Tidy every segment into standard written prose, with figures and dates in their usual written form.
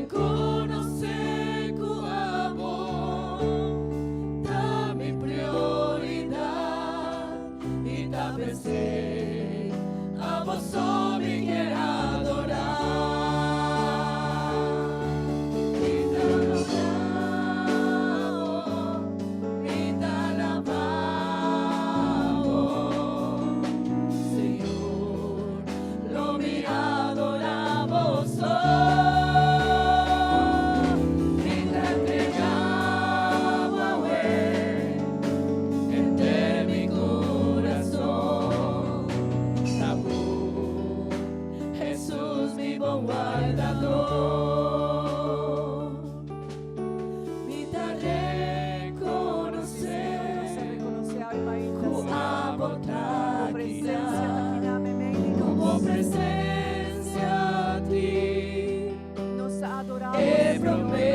rekonosé ku abo ta mi prioridat i ta p'esei abo so mi kier adorá. Mi ta adorá bo, mi ta alabá bo, Señor. Lo mi adorá bo so. Mi ta entregá bo awe henter mi kurason. Ta bo, Hesus, mi bon wardadó. Mi ta rekonosé ku abo ta akinan, ku bo presensia tin e promé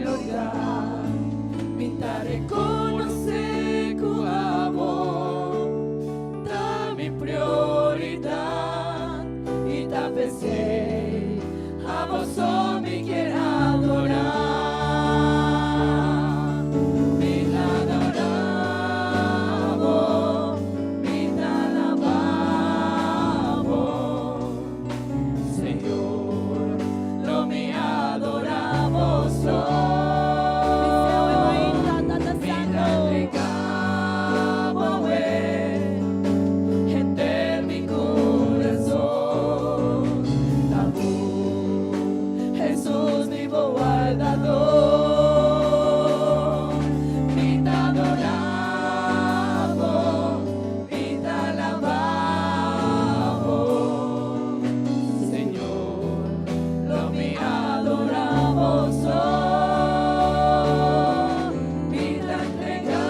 lugá. Mi ta rekonosé ku abo ta mi prioridat i ta p'esei abo so mi kier adorá. Mi ta adorá bo, mi ta alabá bo, Señor, lo mi adorá bo so. Mi ta entregá bo awe henter mi kurason. Ta bo, Hesus, mi bon wardadó. Mi ta adorá bo, mi ta alabá bo, Señor, lo mi adorá bo so. Mi ta entregá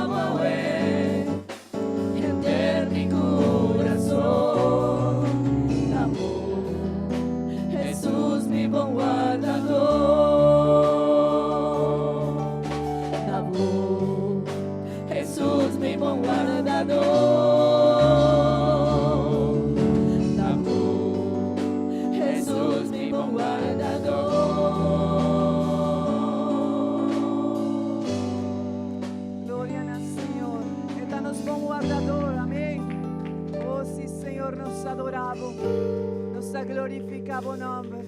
bo awe henter mi kurason. Ta bo, Hesus, mi bon wardadó. Ta bo, Hesus, mi bon wardadó. Ta bo, Hesus, mi bon wardadó. Gloria na Señor. E ta nos bon wardador. Amèn. Oh, sí, Señor, nos ta adorá bo. Nos ta glorifiká bo nòmber.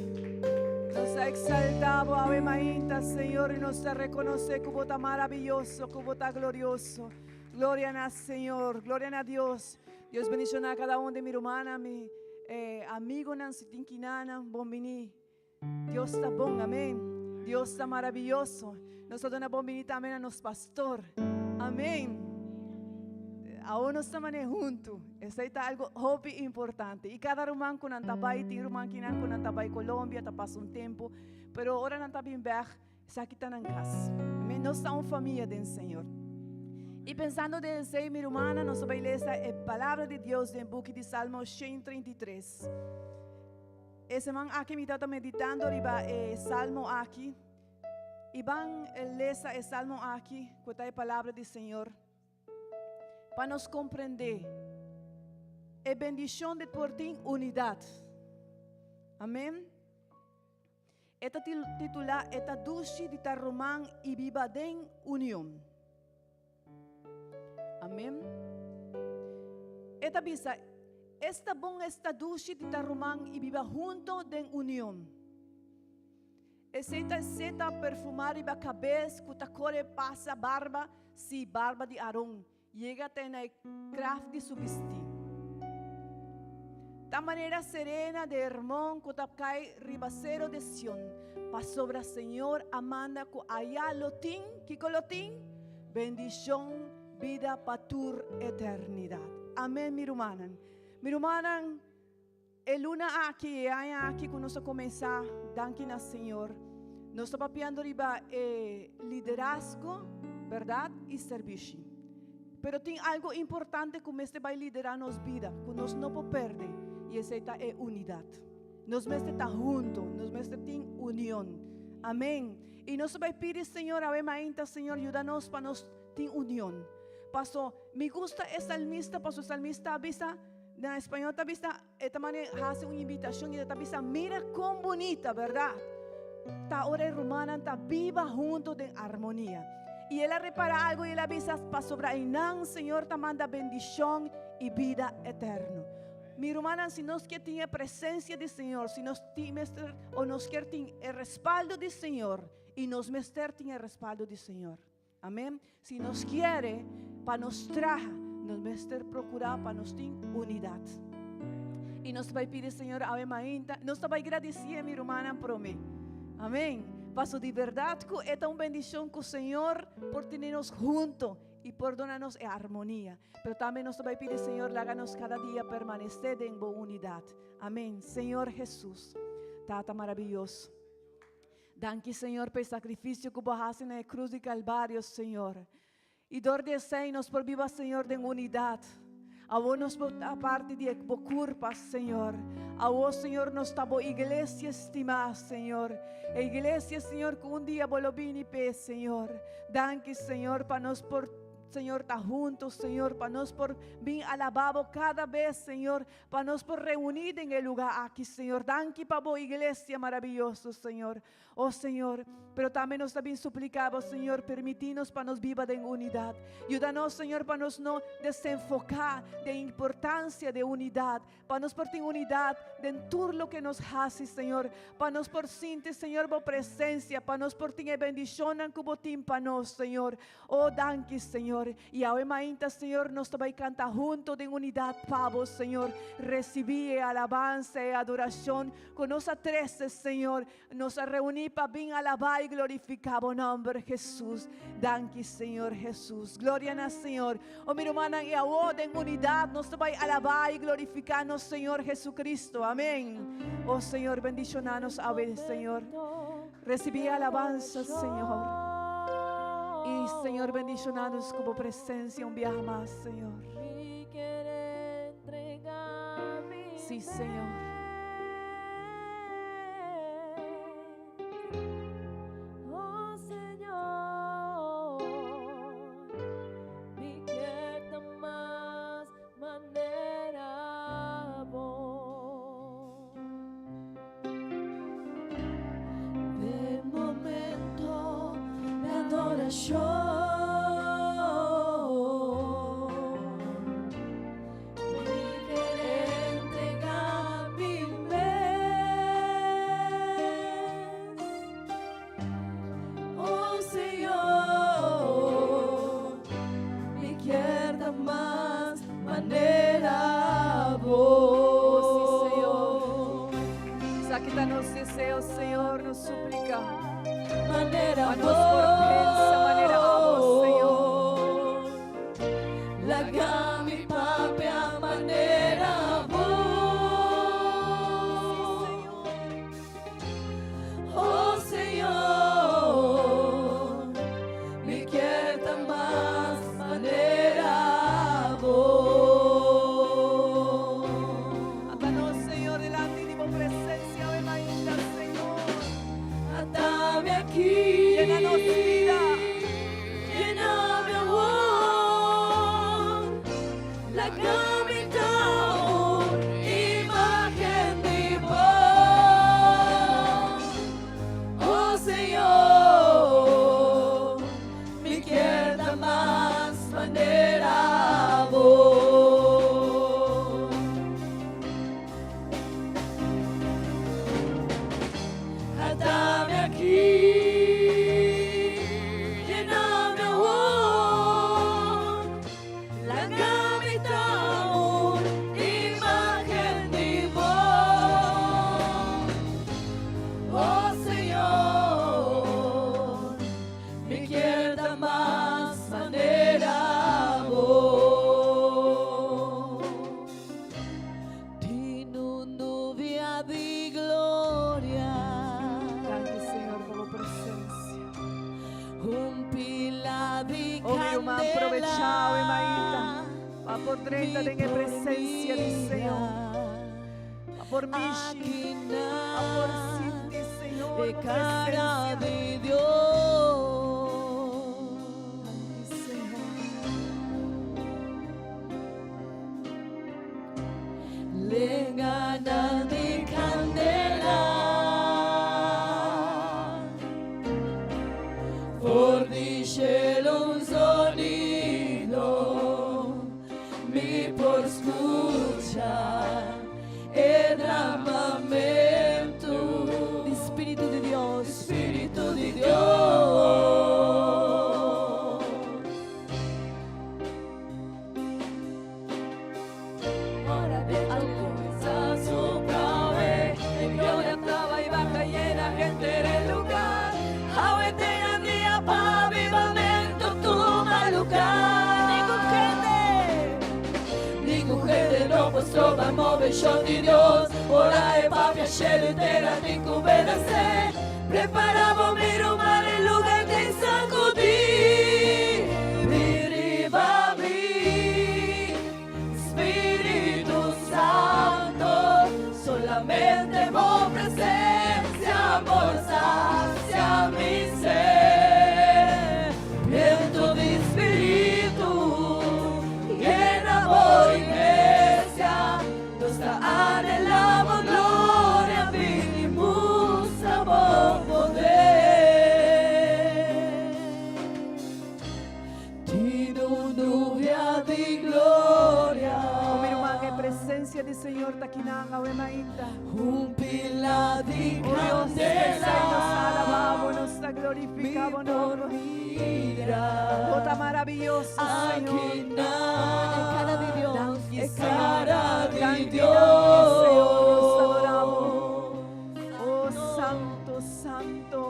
Nos ta eksaltá bo, awe mainta, Señor, i nos ta rekonosé ku bo ta maravioso, ku bo ta glorioso. Gloria na Señor, gloria na Dios. Dios bendishoná kada un di mi rumannan, mi eh, amigonan, si tin kinanan, bon biní. Dios ta bon, amèn. Dios ta maravioso. Nos ta duna bon biní tambe na nos pastor. Amèn. Awor nos ta manera huntu. Esei ta algu hopi importante. I kada ruman ku nan ta bai, tin ruman kinan ku nan ta bai Colombia, ta pasa un tempu, pero ora nan ta bin bèk, esaki ta nan kas. Amèn. Nos ta un famia den Señor. I pensando den esei, mi rumannan, nos ta bai lesa e palabra di Dios den buki di Salmo 133. E siman aki mi tabata meditando riba e salmo aki. I ban lesa e salmo aki, ku ta e palabra di Señor, pa nos komprendé e bendishon di por tin unidat. Amèn. E ta titulá E ta dushi di ta ruman i biba den union. Amèn. E ta bisa, Esta bon, esta dushi di ta ruman i biba hunto den union. Esei ta esei ta perfumá riba kabes ku ta kore pasa barba, sí, barba di Aron, yega te na e kraf di su bistí. Ta manera serena de Hermon ku ta kai riba sero de Sion, pasobra Señor a manda ku aya lo tin, kiko lo tin? Bendishon, bida pa tur eternidat. Amèn, mi rumannan. Mi rumannan, e luna aki, e aña aki ku nos a kuminsá, danki na Señor, nos ta papiando riba e liderazgo, bèrdat, i sèrbishi. Pero tin algu importante ku mester bai liderá nos bida, ku nos no por pèrdè, i esei ta e unidat. Nos mester ta huntu, nos mester tin union. Amèn. I nos ta bai pidi Señor awe mainta, Señor, yuda nos pa nos tin union. Paso, mi gusta e salmista, paso e salmista a bisa, na español ta bisa, e ta manera hasi un invitashon i e ta bisa, mira kon bunita, bèrdat? ta ora e rumannan ta biba hunto den armonia. I el a repará algu i el a bisa, Pasobra einan Señor ta manda bendishon i bida eterno. Mi rumannan, si nos kier tin e presensia di Señor, si nos tin mester o nos kier tin e respaldo di Señor, i nos mester tin e respaldo di Señor. Amén. Si nos kier pa nos traha, nos mester procura pa nos tin unidad. Y nos ta bay pidi Señor awe mainta, nos ta bay gradici mi rumannan prome. Amén. Paso di berdad cu e ta un bendicion cu Señor por tene nos hunto y por dona nos e armonia. Pero tambe nos ta bay pidi Señor laga nos cada dia permanece den bo unidad. Amén. Señor Jesus, Tata maravilloso. Danki Señor pa e sacrificio cu bo a haci na e cruz di Calvario, Señor. Y door di esey nos por biba, Señor, den unidad. Awo nos por ta parti di e bo curpa, Señor. Awo, Señor, nos ta bo iglesia estima, Señor. E iglesia, Señor, cu un dia bo lo bini p'e, Señor. Danki, Señor, pa nos por, Señor, ta hunto, Señor, pa nos por bin alaba bo cada bes, Señor. Pa nos por reuní den e lugá aki, Señor. Danki pa bo iglesia maraviyoso, Señor. Oh, Señor, pero tambe nos ta bin supliká bo, Señor, permití nos pa nos biba den unidat. Yuda nos, Señor, pa nos no desenfoká den importansia di unidat, pa nos por tin unidat den tur loke nos hasi, Señor, pa nos por sinti, Señor, bo presensia, pa nos por tin e bendishonnan ku bo tin pa nos, Señor. Oh, danki, Señor. I awe mainta, Señor, nos ta bai canta hunto den unidad pa Bo, Señor. Recibi e alabansa, e adoracion cu nos a trece, Señor. Nos a reuni pa bin alaba i glorifica Bo nomber, Jesus. Danki, Señor Jesus. Gloria na Señor. Oh, mi rumannan, i awo den unidad nos ta bai alaba i glorifica nos Señor Jesucristo. Amen. Oh, Señor, bendiciona nos awe, Señor. Recibí alabanza, Señor. Y, Señor, bendicionanos con bo presencia un biaha mas, Señor. Sí, Señor. Oh, Señor, mi kier ta mas manera bo. Den momento de adoracion, mi kier entrega mi mes. Oh Señor, mi kier ta mas manera bo. Oh, sí, Señor. Esaki ta nos deseo, Señor, nos súplica. Manera Pa nos por pensa manera abo, Señor. Laga mi papia manera bo. Sí, Señor. Oh Señor, mi kier ta mas manera bo. Ata nos, Señor, dilanti di bo presencia awe mainta, Señor. Ata mi aki. Llena nos vida. Llena mi awor. Laga mi ta un imagen di bo. Oh Señor, mi kier ta mas manera bo. Ata mi aki, llena mi awor. Laga mi ta un imagen di bo. Oh Señor, mi kier ta mas manera bo. Tin un nubia di gloria. Danki, Señor, pa bo presencia. Un pila di Oh, mi ruman, candela. provecha awe mainta pa por drenta den e presencia di Señor. Pa por mishi, pa por sinti, Señor, E bo cara presencia. di Dios. Danki, Señor. Lenganan di candela. stroba moveshon di Dios. Ora e papia, shelu i tera tin ku obedesé. Prepará bo mi ruman, e lugá tin sakudí. Bin riba mi, Spiritu Santo, solamente bo presensia por sasia mi set. Bientu di Spiritu, yena bo iglesia, nos ta anhelá bo gloria, bini mustra bo poder. Tin un nubia di gloria. Oh, mi ruman, e presensia di Señor ta akinan awe mainta. Un pila di Oh Dios, kandela. P'esei nos ta alabá bo, nos ta glorifiká Mi bo por nòmber. mira. Bo ta maravioso, Señor. Akinan. E kara di Dios. Danki, E Señor. kara di Danki, Dios. danki, Señor. Nos ta adorá bo. Oh, santu, santu.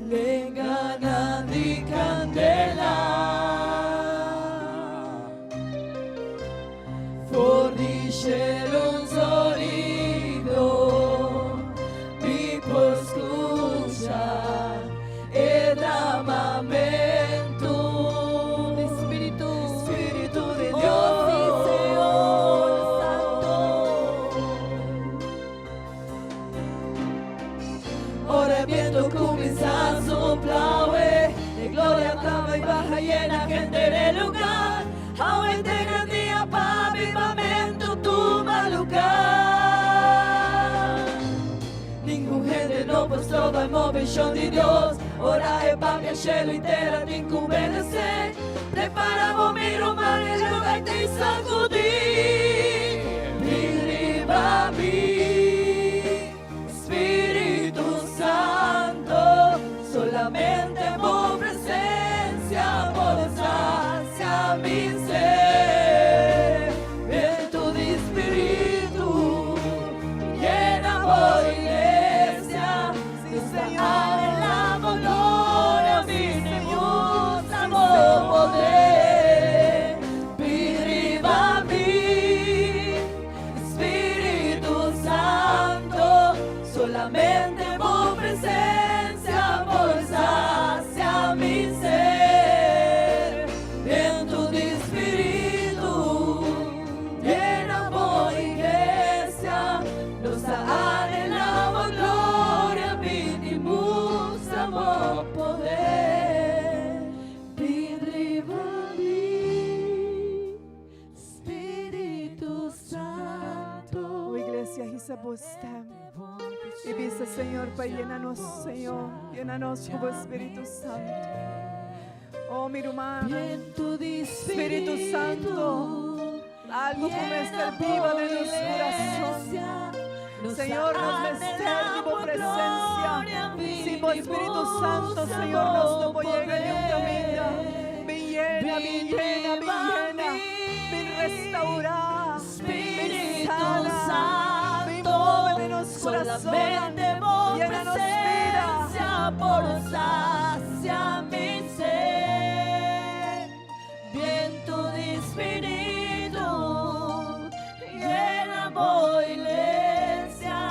Lenganan di kandela. For di shelu un zonido mi por skucha e dramamentu Di Spiritu. Spiritu di Oh, Dios. sí, Señor Santu. Ora e bientu kuminsá supla awe, e gloria ta bai baha yena henter e lugá. Awe ta e gran dia pa avivamentu tuma lugá. Ningun hende no por stroba e moveshon di Dios. Ora e papia, shelu i tera tin ku obedesé. Prepará bo mi ruman, e lugá tin sakudí. Bin riba mi, Spiritu Santu, solamente bo presensia por sasia mi set. Bientu di Spiritu, yena bo iglesia, Sí, nos ta Señor. anhelá bo gloria, Sí, bini Señor. mustra Sí, bo Señor. poder. Bin riba mi, Spiritu Santu, solamente bo presensia por sasia mi set. Bientu di Spiritu, yena bo iglesia, nos ta anhelá bo gloria, bini mustra bo poder. Bin riba mi, Spiritu Santu. Oh, iglesia, hisa bo stèm. I bisa, Señor, pa yena nos, Señor. Yena nos ku Spiritu Santu. Oh, mi ruman. Bientu di Spiritu Santu, algu ku mester biba den nos kurason. Señor, nos mester di bo presensia. Sin bo Spiritu Santu, Señor, nos no por yega ni un kaminda. Bin yena, bin yena, bin yena. Bin restourá. Bin Spiritu sana. Bin Santu, move den nos kurason. solamente bo Yena nos bida. presensia por sasia mi set. Bientu di Spiritu, yena bo iglesia,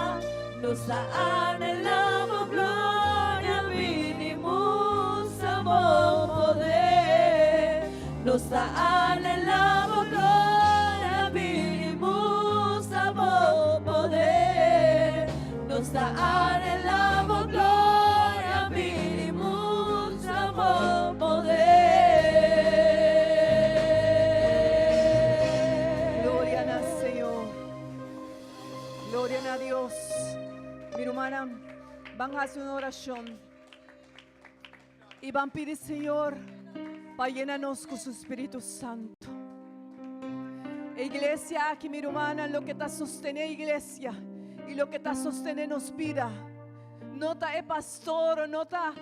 nos ta anhelá bo gloria, bini mustra bo poder. Nos ta anhelá bo gloria, bini mustra bo poder. Nos ta anhelá bo gloria, bini mustra bo poder. Gloria na Señor. Gloria na Dios. Mi ruman, ban hasi un orashon. I ban pidi Señor pa yena nos ku su Spiritu Santu. Iglesia aki, mi ruman, loke ta sostené iglesia i loke ta sostené nos bida. No ta e pastor, no ta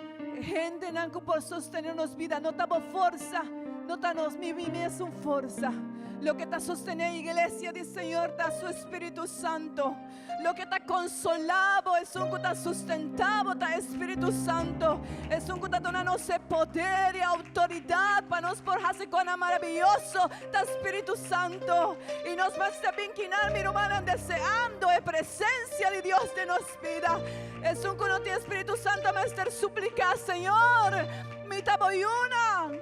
hendenan ku por sostené nos bida, no ta bo forsa, no. No ta nos mi mi mesun forsa. Loke ta sostené iglesia di Señor ta su Espíritu Santo. Loke ta konsolá bo, esun ku ta sustentá bo ta e Spiritu Santo. Esun ku ta duna nos e poder i outoridat pa nos por hasi konan maravioso ta Spiritu Santo. I nos mester bin kinan, mi rumannan, deseando e presensia di Dios den nos bida. Esun ku no tin e Spiritu Santo mester supliká, Señor, mi ta bo yuna.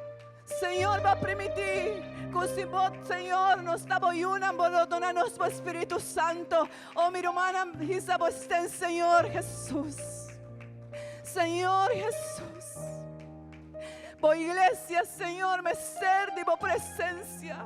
Señor bo a primiti cu si bo, Señor, nos ta bo yunan, bo lo duna nos bo Spiritu Santo. Oh, mi rumannan, hisa bo sten, Señor Jesus. Señor Jesus. Bo iglesia, Señor, mester di bo presencia.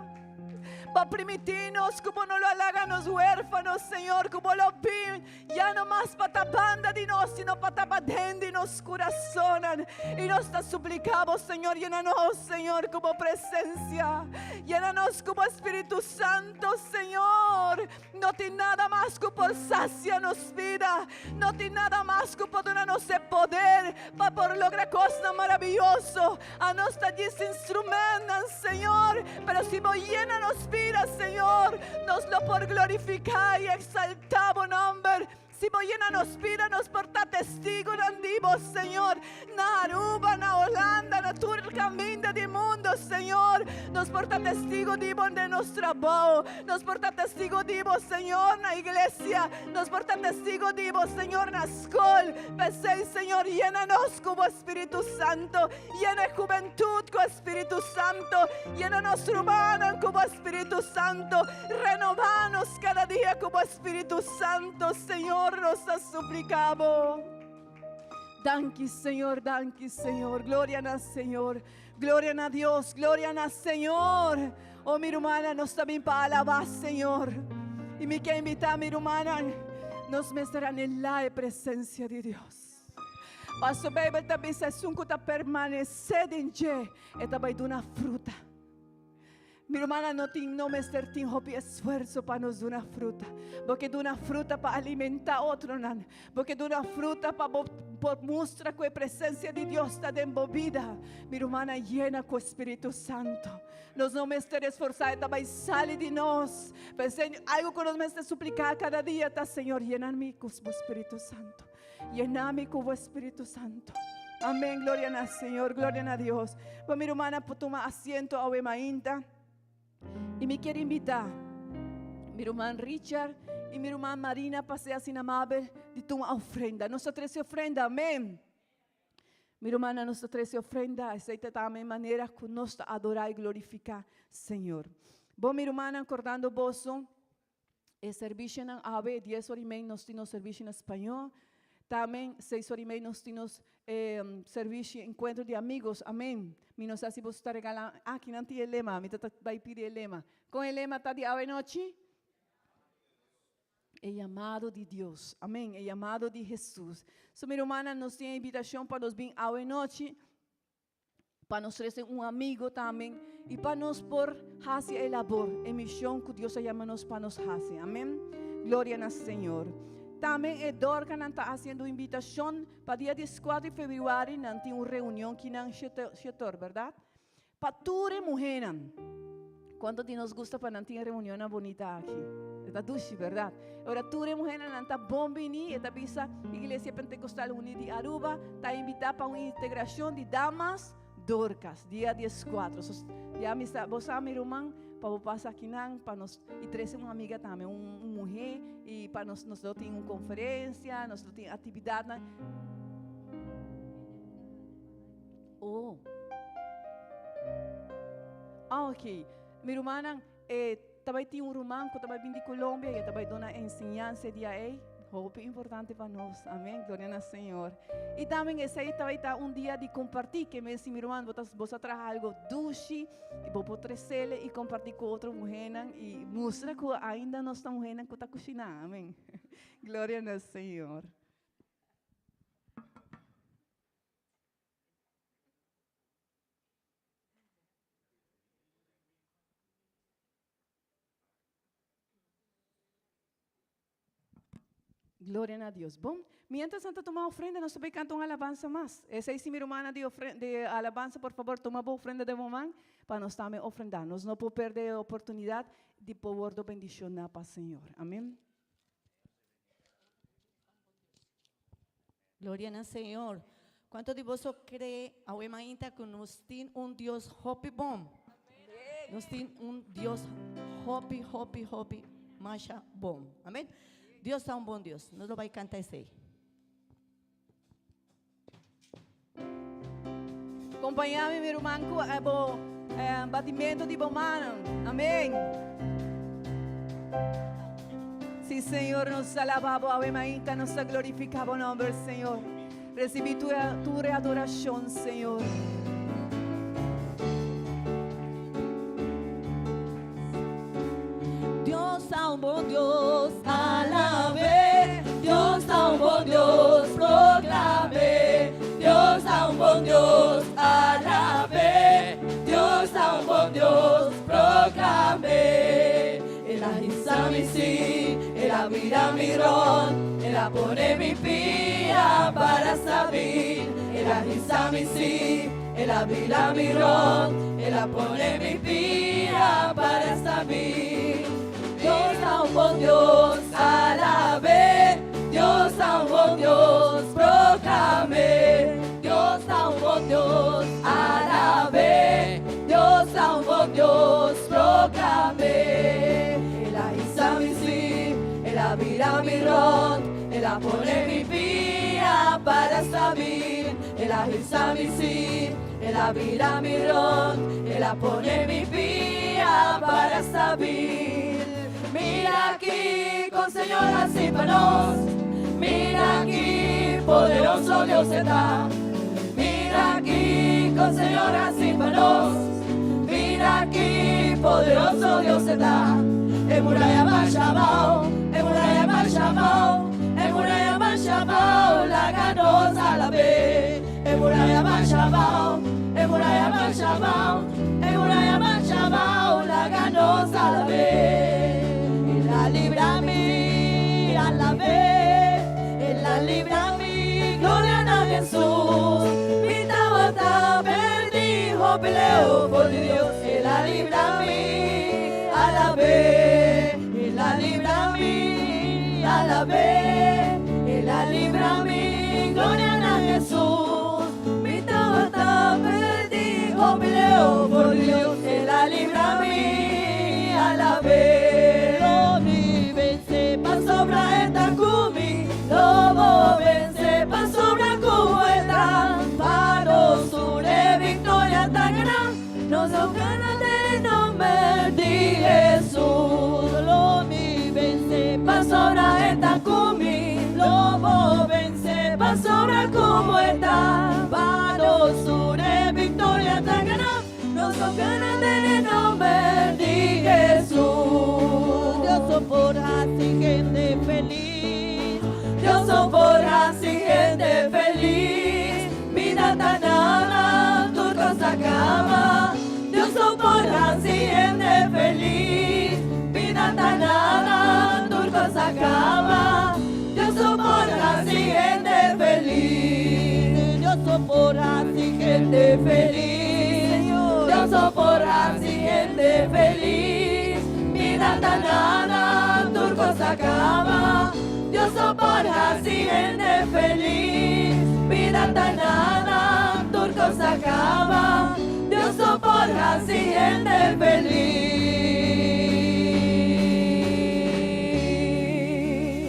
Bo a primiti nos cu bo no lo a laga nos huerfanos, Señor, cu bo lo bin Ya no mas pa ta banda di nos, sino pa ta paden di nos kurasonnan. I nos ta supliká Bo, Señor, yena nos, Señor, ku Bo presensia. Yena nos ku Bo Spiritu Santo, Señor. No tin nada mas ku por sasia nos bida. No tin nada mas ku por duna nos e poder pa por logra kosnan maravioso. Anos ta djis instrumentnan, Señor, pero si Bo yena nos bida, Señor, nos lo por glorifiká i eksaltá Bo nòmber. Si Bo yena nos bida, nos por ta testigunan di Bo, Señor, na Aruba, na Holanda, na tur kaminda di mundu, Señor. Nos por ta testigu di Bo den nos trabou. Nos por ta testigu di Bo, Señor, na iglesia. Nos por ta testigu di Bo, Señor, na skol. P'esei, Señor, yena nos ku Bo Spiritu Santo, yena e hubentut ku e Spiritu Santo, yena nos rumannan ku bo Spiritu Santo, renobá nos kada dia ku bo Spiritu Santo, Señor, nos ta supliká bo. Danki, Señor, danki, Señor. Gloria na Señor, gloria na Dios, gloria na Señor. Oh, mi rumannan, nos ta bin pa alabá Señor. I mi ke invitá mi rumannan, nos mester anhelá e presensia di Dios. Paso Beibel ta bisa esun ku ta permanesé den dje, e ta bai duna fruta. Mi rumannan, no tin, no mester tin hopi esfuerso pa nos duna fruta. Bo ke duna fruta pa alimentá otronan. Bo ke duna fruta pa bo por mustra ku e presensia di Dios ta den bo bida. Mi rumannan, yena ku Spiritu Santu. Nos no mester esforsá, e ta bai sali di nos. P'esei, algu ku nos mester supliká kada dia ta, Señor, yena mi ku bo Spiritu Santu. Yena mi ku bo Spiritu Santo. Amén. Gloria na Señor, gloria na Dios. Bo mi rumana por tuma asiento awe mainta. Y mi quier invita mi ruman Richard y mi ruman Marina pa sea asina amabel di tuma ofrenda. Nos ta trece ofrenda, amén. Mi rumannan, nos ta trece ofrenda, esei ta tambe manera cu nos ta adora y glorifica Señor. Bo mi rumannan, cordando boso, E servicionan awe, dies ora y mei nos tin nos servicio na spañó. Tamen seis ora y mei nos tin nos servicio encuentro di amigos. Amen. Mi no sa si boso ta regala, ah, kinan tin e lema, mi ta ta bai pidi e lema. Con e lema ta di awe nochi? E yamado di Dios. Amen. E yamado di Jesus. So mi rumannan, nos tin e invitacion pa nos bin awe nochi. pa nos trese un amigo tambe y pa nos por haci e labor, e mision cu Dios a yama nos pa nos haci. Amen. Gloria na Señor. Tambe e Dorcanan ta haciendo invitacion pa dia 14 di februari nan tin un reunion kinan shetor, berdad? Pa tur e muhernan. Cuanto di nos gusta pa nan tin e reunionnan bonita aki? E ta dushi, berdad? Ora tur e muhernan nan ta bon bini, e ta bisa Iglesia Pentecostal Uní di Aruba ta invita pa un integracion di damas Dorcas, dia diescuatro. So, ya mi sa, bo sa mi ruman, pa bo pasa akinan, pa nos, y trece un amiga tambe, un, un muher, y pa nos, nos lo tin un conferencia, nos lo tin actividadnan. Oh. Ah, ok. Mi rumannan, eh, ta bai tin un ruman ku ta bai bin di Colombia i e ta bai duna enseñansa e dia ei. Hopi importante pa nos. Amen. Gloria na Señor. I tambe esei ta bai ta un dia di kompartí. Ke men si mi ruman bo ta bo sa traha algo dushi i bo por tresele i kompartí ku otro muhénan i mustra ku ainda nos ta muhénan ku ta kushiná. Amen. Gloria na Señor. Gloria na Dios. Bon, mientras nan ta tuma ofrenda, nos ta bay canta un alabansa mas. Esey si mi rumannan di di alabansa, por fabor tuma bo ofrenda den bo man pa nos tambe ofrenda. Nos no por perde e oportunidad di por wordo bendiciona pa Señor. Amen. Gloria na Señor. Cuanto di boso cree awe mainta cu nos tin un Dios hopi bon? Nos tin un Dios hopi, hopi, hopi masha bon. Amen. Dios ta un bon Dios. Nos lo bay canta esey. Compañame mi ruman cu e bo eh, batimento di bo manan. Amen. Sí, Señor, nos alababo, awe mainta, nos glorifica bo nomber, Señor. Recibi tu, tu adoración, Señor. Dios ta un bon Dios, alabe. Dios ta un bon Dios, proclame. Dios ta un bon Dios, alabe. Dios ta un bon Dios, proclame. El a hisa mi sí, el a bira mi rond, el a pone mi pia para stabil. El a hisa mi sí, el a bira mi rond, el a pone mi pia para stabil. Dios ta un bon Dios, alabe. Dios ta un bon Dios, proclame. Dios ta un bon Dios, alabe. Dios ta un bon Dios, proclame. El a hisa mi sí, el a bira mi rond, el a pone mi pia para stabil. El a hisa mi sí, el a bira mi rond, el a pone mi pia para stabil. Mira aki con Señor a haci pa nos. Mira aki poderoso Dios ta. Mira aki con Señor a haci pa nos. Mira aki poderoso Dios ta. E muraya basha abao, e muraya basha abao, e muraya basha abao, laga nos alabe. E muraya basha abao, e muraya basha abao, e muraya basha abao, laga nos alabe. El a libra mi, alabe, el a libra mi, gloria na Jesus. Mi tabata perdi, hopi leu for di Dios. El a libra mi, alabe, el a libra mi, alabe, el a libra mi, gloria na Jesus. Mi tabata perdi, hopi leu for di Dios. El a libra mi, alabe. Lo mi vence, pasobra e ta cu mi. Lo bo vence, pasobra cu e ta. Pa nos tur e victoria ta gana. Nos a gana den nomber di Jesus. Lo mi vence, pasobra e ta cu mi. Lo bo vence, pasobra cu e ta. Pa nos tur e victoria ta gana. Nos a gana den nomber di Jesus. Dios so por haci hende feliz. Dios so por haci hende feliz. Bida ta nada, tur cos a caba. Dios so por haci hende feliz. Bida ta nada, tur cos a caba. Dios so por haci hende feliz. Dios so por haci hende feliz. Dios so por haci hende feliz. Bida ta nada, tur cos a caba. Dios so por haci hende feliz. Bida ta nada, tur cos a caba. Dios so por haci hende feliz.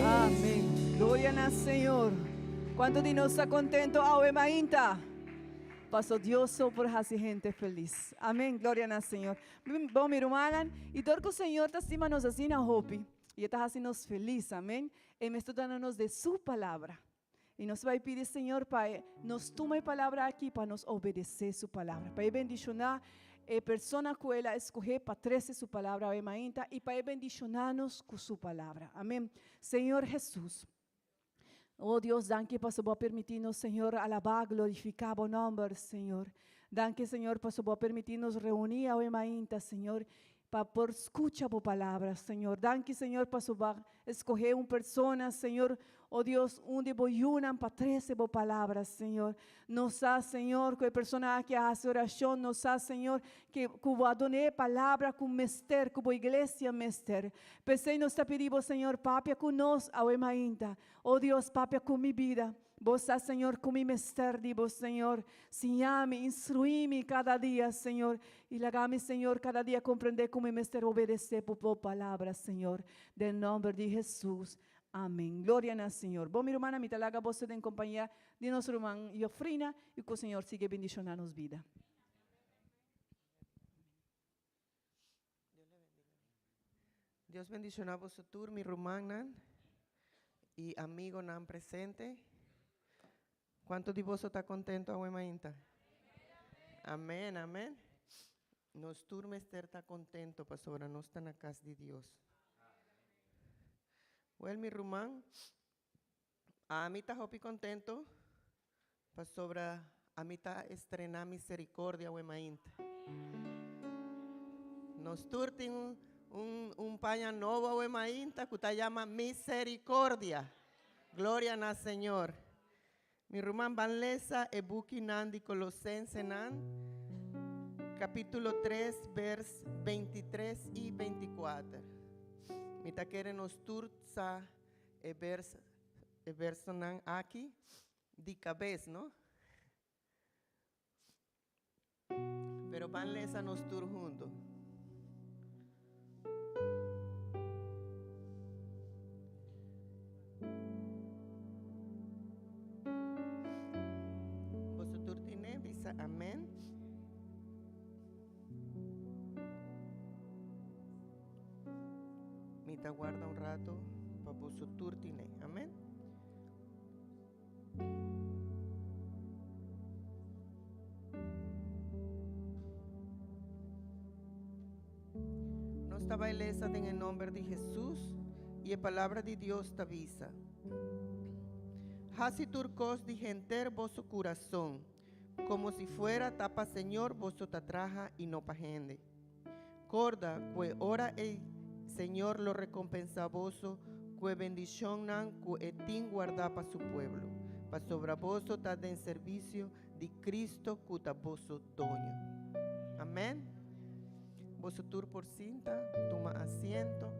Amén. Gloria na Señor. Cuanto di nos ta contento awe mainta? Paso Dios so por haci hende feliz. Amén. Gloria na Señor. Bon, mi rumannan, y dor cu Señor ta stima nos asina hopi, y e ta haci nos feliz, amén. E mes ta duna nos de su palabra. Y nos bay pidi Señor pa nos tuma e palabra aki pa nos obedece su palabra. Pa e bendiciona e persona cu el a escoge pa trece su palabra awe mainta y pa e bendiciona nos cu su palabra. Amén. Señor Jesus. Oh Dios, danki paso bo a permiti nos, Señor, alaba, glorifica bo nomber, Señor. Danki, Señor, paso bo a permiti nos reuni awe mainta, Señor. Pa por skucha bo palabra, Señor. Danki, Señor, pasobra bo a skohe un persona, Señor, o Dios, un di bo yunan pa trese bo palabra, Señor. Nos sa, Señor, ku e persona aki a hasi orashon. Nos sa, Señor, ke ku bo a dun'é e palabra ku mester, ku bo iglesia mester. P'esei nos ta pidi bo, Señor, papia ku nos awe mainta. O Dios, papia ku mi bida. Bo sa, Señor, ku mi mester di bo, Señor. Siña mi, instruí mi kada dia, Señor. I laga mi, Señor, kada dia komprendé ku mi mester obedesé bo bo palabra, Señor. Den nòmber di Hesus. Amén. Gloria na Señor. Bon, mi rumannan, mi ta laga boso den kompañia di nos ruman Jofrina i ku Señor sigui bendishoná nos bida. Dios bendiciona boso tur mi rumannan y amigonan presente. Cuanto di boso ta contento awe mainta? Amen, amen. Nos tur mester ta contento pasobra nos ta na cas di Dios. Wel mi ruman, ami ta hopi contento pasobra ami ta estrena Misericordia awe mainta. Nos tur tin un un paña nobo awe mainta cu ta yama Misericordia. Gloria na Señor. Mi ruman ban lesa e bukinan di Colosensenan, capítulo 3, vers 23 y 24. Mi ta kere nos tur sa e vers e versonan aki di kabes, no? Pero ban lesa nos tur hunto. Boso tur tine bisa amen. Mi ta guarda un rato pa boso tur tine. Amen. Nos ta bai lesa den e nomber di Hesus y e palabra di Dios ta bisa, Hasi tur cos di henter boso curason, como si fuera ta pa Señor boso ta traha y no pa hende. Corda cu e ora ey Señor lo recompensa boso cu e bendicionnan cu e tin guarda pa su pueblo, pasobra boso ta den servicio di Cristo cu ta boso Doño. Amen. Boso tur por sinta, tuma asiento.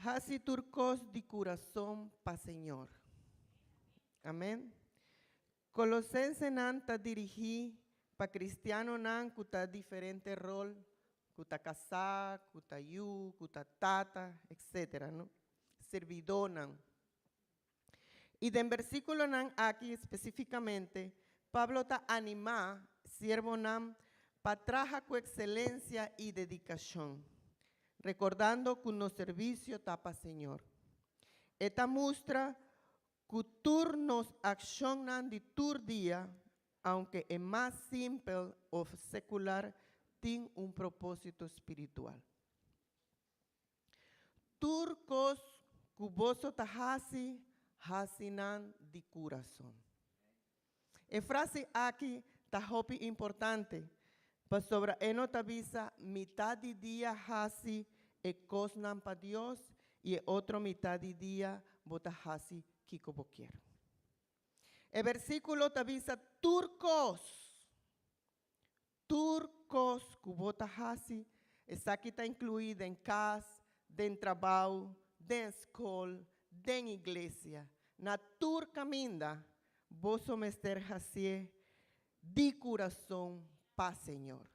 Hasi tur kos di kurason pa Señor. Amen. Kolosensenan ta dirigí pa kristianonan ku ta diferente rol, ku ta kasá, ku ta yu, ku ta tata, etcetera, no? Sirbidónan. I den bersíkulonan aki spesífikamente, Pablo ta animá siervonan pa traha ku ekselensia i dedikashon, rekordando ku nos servisio ta pa Señor. E ta mustra ku tur nos akshonnan di tur dia, aunke e mas simpel òf sekular, tin un propósito spiritual. Tur kos ku boso ta hasi, hasi nan di kurason. E frase aki ta hopi importante, pasobra e no ta bisa mitá di dia hasi e kosnan pa Dios i e otro mitá di dia bo ta hasi kiko bo kier. E versíkulo ta bisa tur kos. Tur kos ku bo ta hasi, esaki ta inkluí den kas, den trabou, den skol, den iglesia, na tur kaminda, boso mester hasié di kurason pa Señor.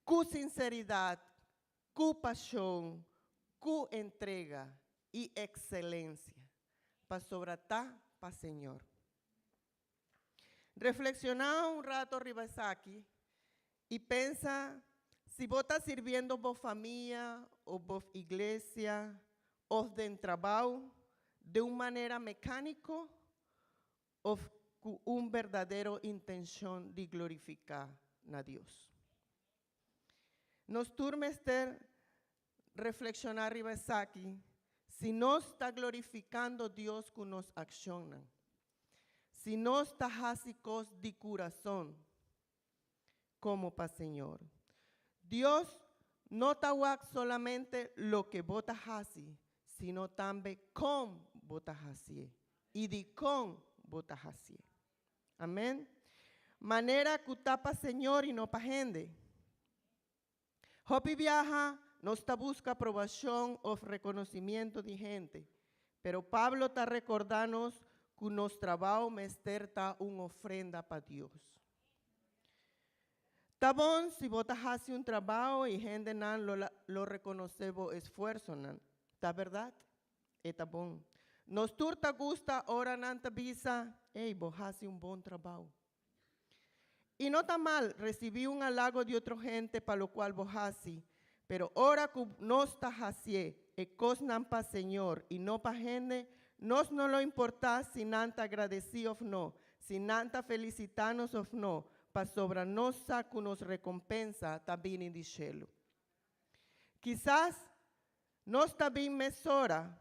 Ku sinseridat, ku pashon, ku entrega i ekselensia, pasobra ta pa Señor. Reflekshoná un rato riba esaki i pensa si bo ta sirbiendo bo famia o bo iglesia òf den trabou den un manera mekániko òf ku un berdadero intenshon di glorifiká na Dios. Nos tur mester reflekshoná riba esaki si nos ta glorifikando Dios ku nos akshonnan. Si nos ta hasi kos di kurason, komo pa Señor. Dios no ta wak solamente loke bo ta hasi, sino tambe kon bo ta hasié i dikon bo ta hasié. Amèn. Manera ku ta pa Señor i no pa hende. Hopi biaha nos ta buska aprobashon òf rekonosimiento di hende, pero Pablo ta rekordá nos ku nos trabou mester ta un ofrenda pa Dios. Ta bon si bo ta hasi un trabou i hendenan lo lo rekonosé bo esfuersonan, ta bèrdat? E ta bon. Nos tur ta gusta ora nan ta bisa, Ey, bo hasi un bon trabou. I no ta mal risibí un halago di otro hende pa lokual bo hasi, pero ora ku nos ta hasié e kosnan pa Señor i no pa hende, nos no lo importá si nan ta agradesí òf no, si nan ta felisitá nos òf no, pasobra nos sa ku nos rekompensa ta bini di shelu. Kisas nos ta bin mesora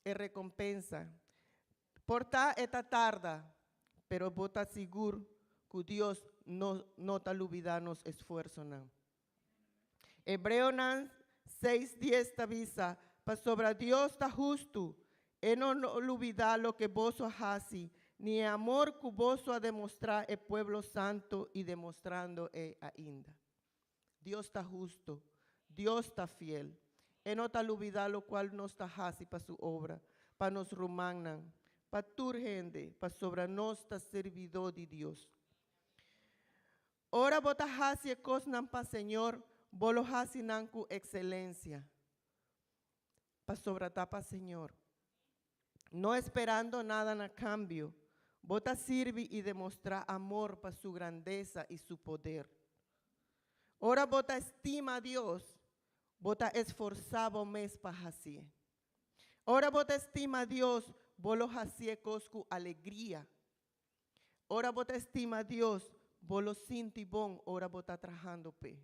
e rekompensa. Por ta e ta tarda, pero bo ta sigur ku Dios no no ta lubidá nos esfuersonan. Hebreonan 6:10 ta bisa, Pasobra Dios ta hustu, e no lo lubidá loke boso a hasi, ni e amor ku boso a demostrá e pueblo santu i demostrando e ainda. Dios ta hustu, Dios ta fiel. E no ta lubidá lokual nos ta hasi pa su obra, pa nos rumannan, pa tur hende, pasobra nos ta sirbidó di Dios. Ora bo ta hasi e kosnan pa Señor, bo lo hasi nan ku ekselensia, pasobra ta pa Señor. No esperando nada na kambio, bo ta sirbi i demostrá amor pa su grandesa i su poder. Ora bo ta stima Dios, bo ta esforsá bo mes pa hasié. Ora bo ta stima Dios, bo lo hasié kos ku alegria. Ora bo ta stima Dios, bo lo sinti bon ora bo ta trahando p'e.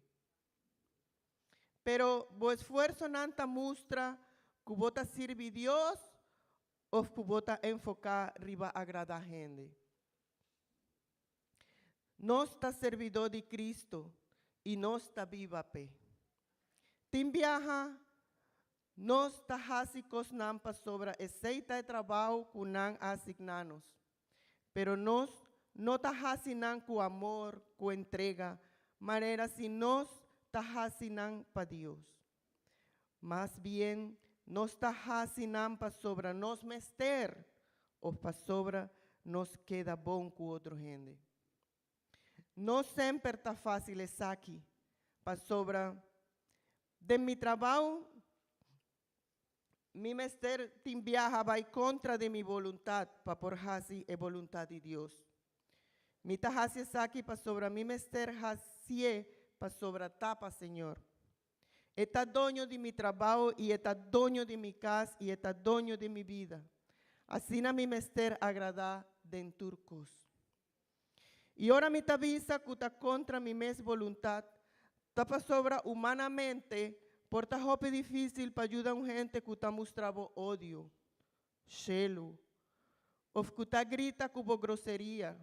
Pero bo esfuersonan ta mustra ku bo ta sirbi Dios òf ku bo ta enfoká riba agradá hende? Nos ta sirbidó di Kristu i nos ta biba p'e. Tin biaha nos ta hasi kosnan pasobra esei ta e trabou ku nan a asigná nos. Pero nos no ta hasi nan ku amor, ku entrega, manera si nos ta hasi nan pa Dios. Mas bien, nos ta hasi nan pasobra nos mester òf pasobra nos keda bon ku otro hende. No semper ta fásil esaki, pasobra den mi trabou Mi mester tin biaha bai kontra di mi boluntat pa por hasi e boluntat di Dios. Mi ta hasi esaki pasobra mi mester hasié pasobra ta pa Señor. E ta doño di mi trabao i e ta doño di mi kas i e ta doño di mi bida. Asina mi mester agradá den tur kos. I ora mi ta bisa ku ta kontra mi mes boluntat, ta pasobra humanamente por ta hopi difísil pa yuda un hende ku ta mustra bo odio, shelu, òf ku ta grita ku bo groseria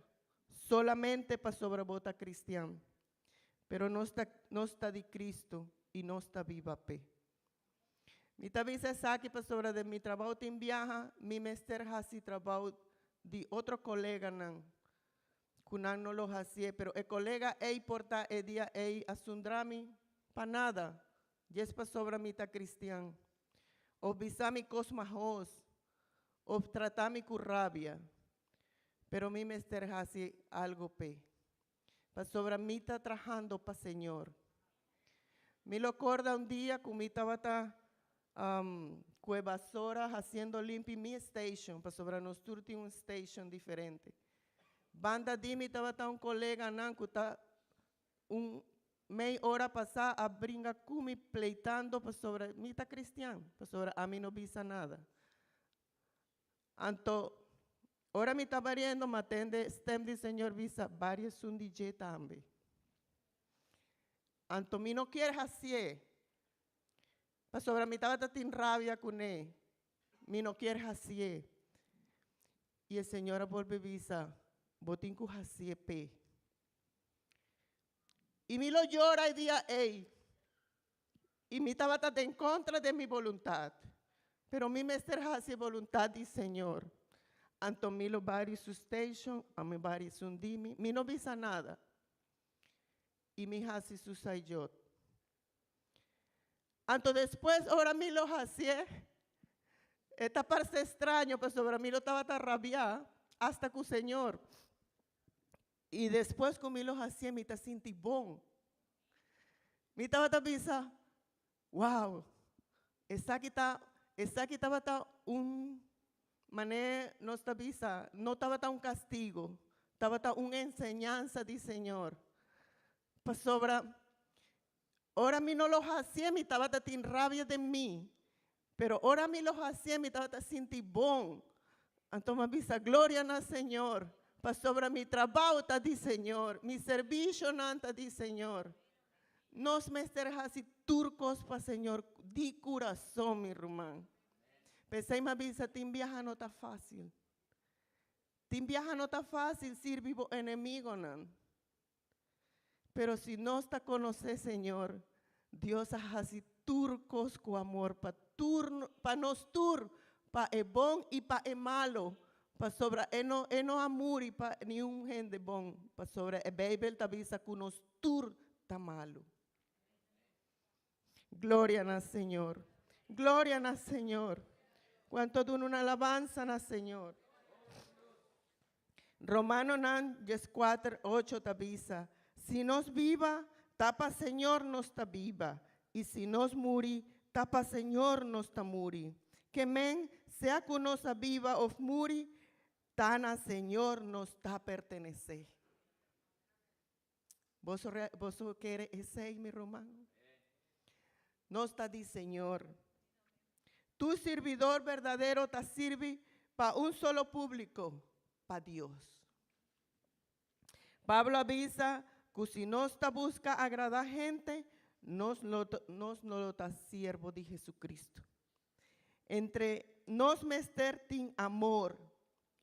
solamente pasobra bo ta kristian. Pero nos ta nos ta di Kristu i nos ta biba p'e. Mi ta bisa esaki pasobra den mi trabou tin biaha mi mester hasi trabou di otro koleganan ku nan no lo hasié, pero e kolega ei por ta e dia ei a sundra mi pa nada, djes pasobra mi ta kristian. Of bisa mi kos mahos, of trata mi ku rabia, pero mi mester hasi algu p'e. Pasobra mi ta trahando pa Señor. Mi lo corda un dia cu mi tabata cu e basora haciendo limpi mi station, pasobra nos tur tin un station diferente. Banda di mi tabata un coleganan cu ta un mei ora pasa a bringa cu mi pleitando pasobra mi ta cristian, pasobra ami no bisa nada. Anto, ora mi ta bariendo, m'a tende stem di Señor bisa, Bari esun di dje tambe. Anto mi no kier hacié, pasobra mi tabata tin rabia cuné. Mi no kier hacié. Y e Señor a bolbe bisa. Bo tin ku hasié p'e. I mi lo yora e dia ei. I mi tabata den kontra den mi boluntat, pero mi mester hasi e boluntat di Señor. Anto mi lo bari su station, a mi bari esun di mi, mi no bisa nada. I mi hasi su saijot. Anto despues ora mi lo hasié, e ta parse straño pasobra mi lo tabata rabiá hasta ku Señor. I despues ku mi lo hasié mi ta sinti bon. Mi tabata bisa, Wow, esaki ta esaki tabata un manera nos ta bisa, no tabata un kastigo, tabata un enseñansa di Señor. Pasobra ora mi no lo hasié mi tabata tin rabia den mi, pero ora mi lo hasié mi tabata sinti bon. Anto mi a bisa, Gloria na Señor, pasobra mi trabou ta di Señor, mi servisionan ta di Señor. Nos mester hasi tur kos pa Señor di kurason, mi ruman. P'esei mi a bisa, tin biaha no ta fásil. Tin biaha no ta fásil sirbi bo enemigonan. Pero si nos ta konosé Señor, Dios a hasi tur kos ku amor pa tur pa nos tur, pa e bon i pa e malo, pasobra e no e no a muri pa niun hende bon, pasobra e Beibel ta bisa ku nos tur ta malu. Gloria na Señor. Gloria na Señor. Cuanto duna un alabanza na Señor. Romanonan 14, 8 ta bisa, Si nos biba, ta pa Señor nos ta biba, i si nos muri, ta pa Señor nos ta muri. Ke men, sea ku nos a biba of muri, ta na Señor nos ta pertenesé. Boso, boso kere esei, mi ruman? Nos ta di Señor. Tu sirbidor berdadero ta sirbi pa un solo público, pa Dios. Pablo a bisa ku si nos ta buska agradá hende, nos lo, nos no lo ta siervo di Jesucristo. Entre nos mester tin amor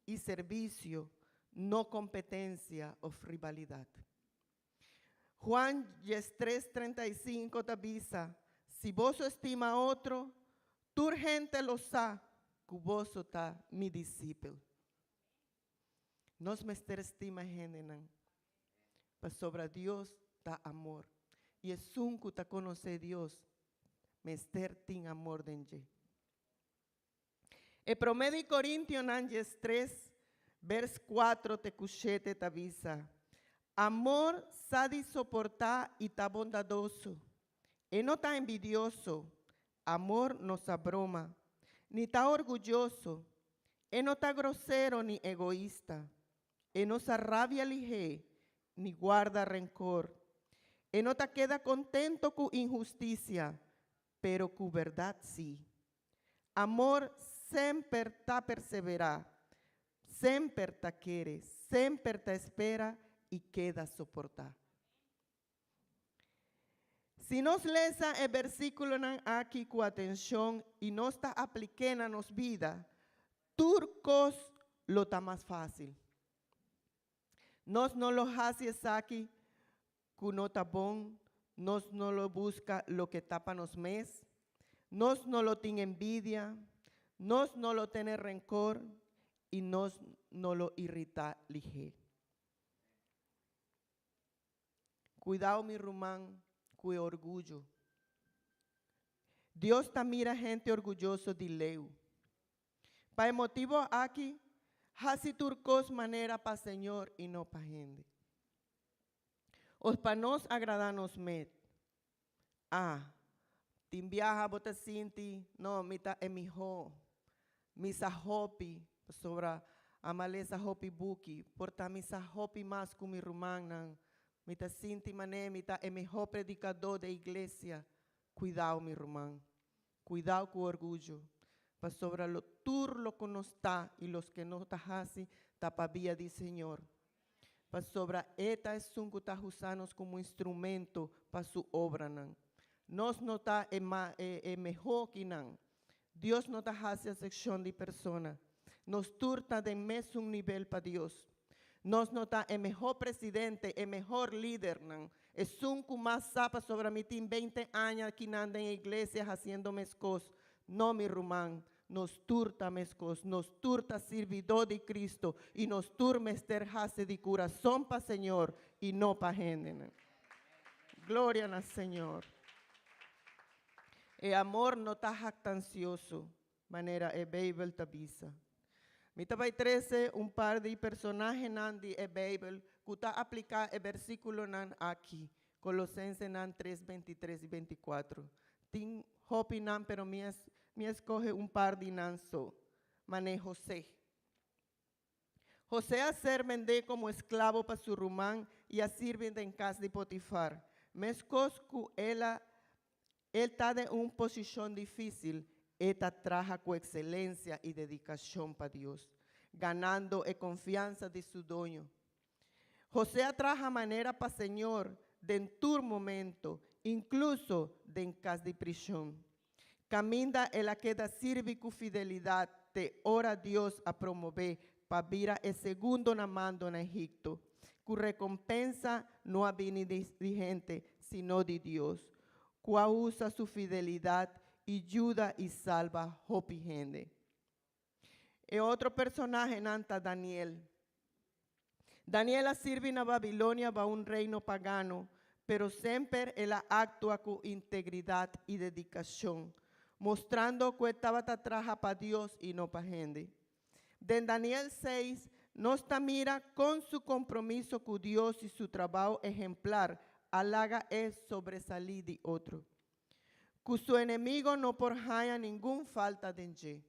i servisio, no kompetensia òf rivalidat. Juan 13, 35 ta bisa, Si boso stima otro, tur hende lo sa ku boso ta mi disipel. Nos mester stima hendenan, pasobra Dios ta amor, i esun ku ta konosé Dios mester tin amor den dje. E promé di Korintionan 13, bers 4 te ku 7 ta bisa, Amor sa di soportá i ta bondadoso. E no ta envidioso. Amor no sa broma, ni ta orguyoso. E no ta grosero ni egoista. E no sa rabia lihé, ni guarda renkor. E no ta keda kontento ku inhustisia, pero ku bèrdat sí. Amor semper ta perseverá, semper ta kere, semper ta espera i keda soportá. Si nos lesa e bersíkulonan aki ku atenshon i nos ta aplik'é na nos bida, tur kos lo ta mas fásil. Nos no lo hasi esaki ku no ta bon, nos no lo buska loke ta pa nos mes, nos no lo tin envidia, nos no lo tene renkor i nos no lo iritá lihé. Kuidao mi ruman ku e orguyo. Dios ta mira hende orguyoso di leu. Pa e motibo aki, hasi tur kos manera pa Señor i no pa hende. Of pa nos agradá nos met. Ah, tin biaha bo ta sinti, no, mi ta e mihó. Mi sa hopi, pasobra a lesa hopi buki, por ta mi sa hopi mas ku mi rumannan. Mi ta sinti manera mi ta e mihó predikadó di iglesia. Kuidao, mi ruman. Kuidao ku orguyo. Pasobra lo tur loke nos ta i loke nos ta hasi ta pa via di Señor. Pasobra E ta esun ku ta usa nos komo instrumento pa su obranan. Nos no ta e, ma, e, e mehó ku nan. Dios no ta hasi aksepshon di persona. Nos tur ta den mesun nivel pa Dios. Nos no ta e mehor presidente, e mehor lidernan. Esun ku mas sa pasobra mi tin 20 aña akinan den iglesia hasiendo meskos. No, mi ruman, nos tur ta meskos, nos tur ta sirbidó di Kristu i nos tur mester hasi di kurason pa Señor i no pa hende. Gloria na Señor. E amor no ta haktansioso, manera e Beibel ta bisa. Mi ta bai trese un par di personahenan di e Beibel ku ta apliká e versíkulonan aki, Kolosensenan 3, 23 i 24. Tin hopinan, pero mi a skohe un par di nan so. Mane José. José a ser bendé komo esklabo pa su ruman i a sirbi den kas di Potifar. Meskos ku el a e ta den un posishon difísil, e ta traha ku ekselensia i dedikashon pa Dios, ganando e konfiansa di su doño. José a traha manera pa Señor den tur momento, inkluso den kas di prishon. Kaminda el a keda sirbi ku fidelidat te ora Dios a promové pa bira e segundo na mando na Egipto, ku rekompensa no a bini di hende, sino di Dios, ku a usa su fidelidat i yuda i salba hopi hende. E otro personahenan ta Daniel. Daniel a sirbi na Babilonia pa un reino pagano, pero semper el a aktua ku integridat i dedikashon, mostrando ku e tabata traha pa Dios i no pa hende. Den Daniel 6, nos ta mira kon su kompromiso ku Dios i su trabou ehemplar a laga e sobresalí di otro. Ku su enemigu no por haña ningun falta den dje.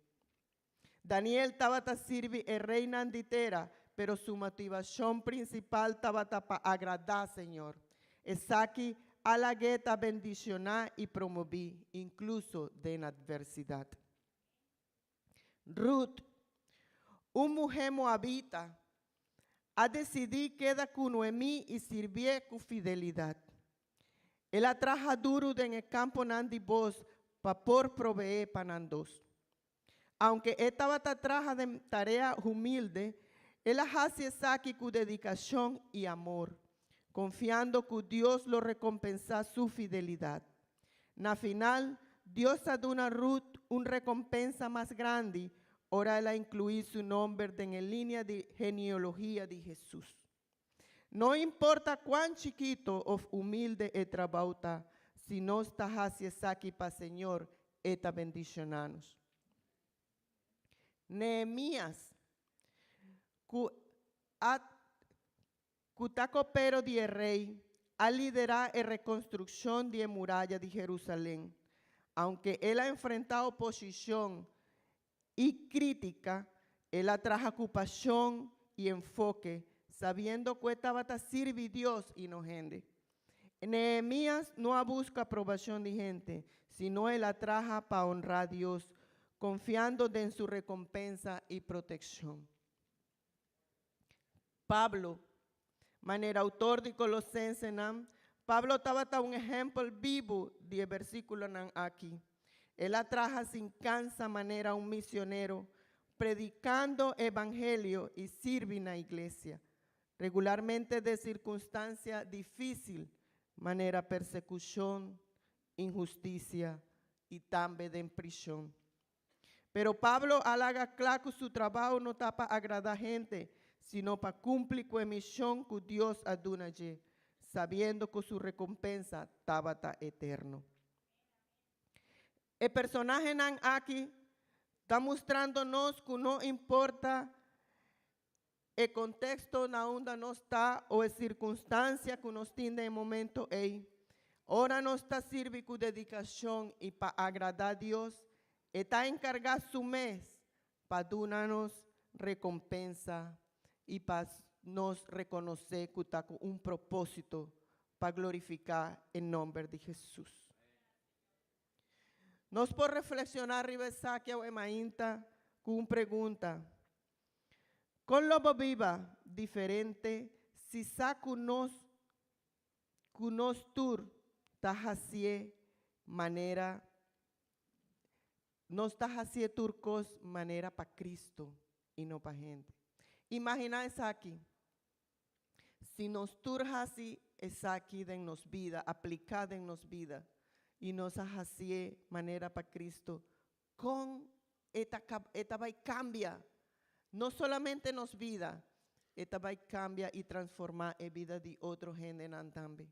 Daniel tabata sirbi e reinan di tera, pero su motivashon prinsipal tabata pa agradá Señor. Esaki a lag'é ta bendishoná i promové, inkluso den atversidat. Ruth, un muhé moabita, a disidí keda ku Noemí i sirbié ku fidelidat. El a traha duru den e kamponan di Boaz pa por proveé pa nan dos. Aunke e tabata traha den tarea humilde, el a hasi esaki ku dedikashon i amor, konfiando ku Dios lo rekompensá su fidelidat. Na final, Dios a duna Ruth un rekompensa mas grandi, ora el a inkluí su nòmber den e linia di genealogia di Hesus. No importa kuan chikitu òf humilde e trabou ta, si nos ta hasi esaki pa Señor, e ta bendishoná nos. Nehemías, ku ta kopero di e rei, a liderá e rekonstrukshon di e muraya di Jerusalèm. Aunke el a enfrentá oposishon i krítika, el a traha ku pashon i enfoke, sabiendo ku e tabata sirbi Dios i no hende. Nehemías no a buska aprobashon di hende, sino el a traha pa honra Dios, konfiando den su rekompensa i protekshon. Pablo, manera outor di Kolosensenan, Pablo tabata un ehèmpel bibu di e versíkulonan aki. El a traha sin kansa manera un misionero, predikando evangelio i sirbi na iglesia. Regularmente den sirkunstansia difísil, manera persekushon, inhustisia i tambe den prishon. Pero Pablo a laga kla ku su trabou no ta pa agradá hende, sino pa kumpli ku e mishon ku Dios a duna dje, sabiendo ku su rekompensa tabata eterno. E personahenan aki ta mustrando nos ku no importa e konteksto na unda nos ta o e sirkunstansia ku nos tin den e momento ei, ora nos ta sirbi ku dedikashon i pa agradá Dios, e ta enkargá su mes pa duna nos rekompensa i pa nos rekonosé ku ta ku un propósito pa glorifiká e nòmber di Hesus. Nos por reflekshoná riba esaki awe mainta ku un pregunta: Kon lo bo biba diferente si sa ku nos tur ta hasié manera nos ta hasié tur kos manera pa Kristu i no pa hende? Imaginá esaki. Si nos tur hasi esaki den nos bida, apliká den nos bida, i nos a hasié manera pa Kristu, kon e ta e ta bai kambia no solamente nos bida, e ta bai kambia i transformá e bida di otro hendenan tambe.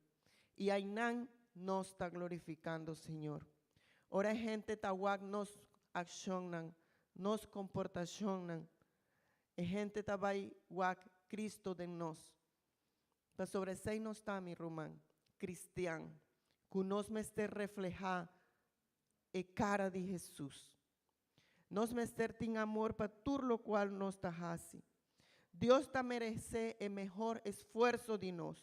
I ainan nos ta glorifikando Señor. Ora e hende ta wak nos akshonnan, nos komportashonnan, e hende ta bai wak Kristu den nos. Pasobra esei nos ta, mi ruman, kristian, ku nos mester reflehá e kara di Hesus. Nos mester tin amor pa tur lokual nos ta hasi. Dios ta meresé e mehor esfuerso di nos.